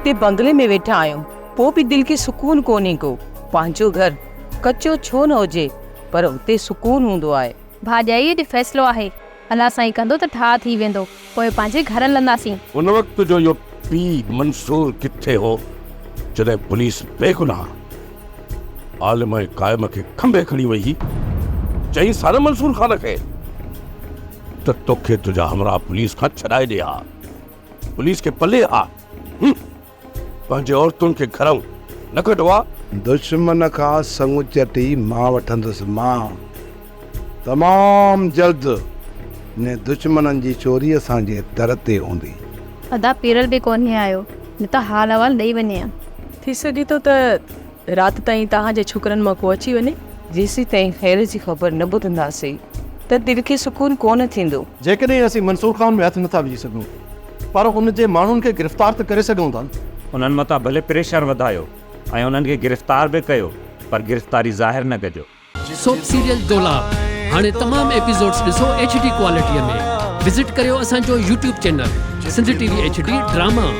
هتي بنگلي ۾ ويٺا آهيون، پوء به دل کي سڪون ڪونهي ڪو. پنهنجو گهر ڪچو ڇو نه هجي، پر اتي سڪون هوندو آهي. ڀاڄائيء جو فيصلو آهي. الله سائين ڪندو ته ٺاهه ٿي ويندو. پوء پنهنجي گهر هلنداسين. ان وقت جو اهو پيء منصور ڪٿي هو، جڏهن پوليس بيگناهه عالم ۽ قائم کي کنڀي کڻي وئي هئي. چئين سال منصور خان کي ته توکي تنهنجا همراهه پوليس کان ڇڏائي ڏي ها. پوليس کي پلي ها. هم! پنهنجي عورتن کي گهرئون نه ڪڍو ها. دشمن کان سڱ چٽي مان وٺندس مان. تمام جلد انهن دشمنن جي چوري اسان جي در تي هوندي. ادا پيرل به ڪونهي آيو نه ته حال احوال ڏئي وڃي ها. ٿي سگهي ٿو ته رات تائين توهان جي ڇوڪرن مان ڪو اچي وڃي. جيسيتائين خير جي خبر نه ٻڌنداسين ته دل کي سڪون ڪونه ٿيندو. جيڪڏهن اسين منصور خان ۾ هٿ نٿا وجهي سگهون پر ان جي ماڻهن کي گرفتار ته ڪري سگهون ٿا نه. انهن مٿان ڀلي پريشر وڌايو ۽ انهن کي گرفتار به ڪيو پر گرفتاري ظاهر نه ڪجو. سوپ سيريل دولاب هاڻي تمام ايپيسوڊز ڏسو ايڇ ڊي ڪوالٽي ۾ وزٽ ڪريو اسان جو YouTube channel Sindh T V H D drama.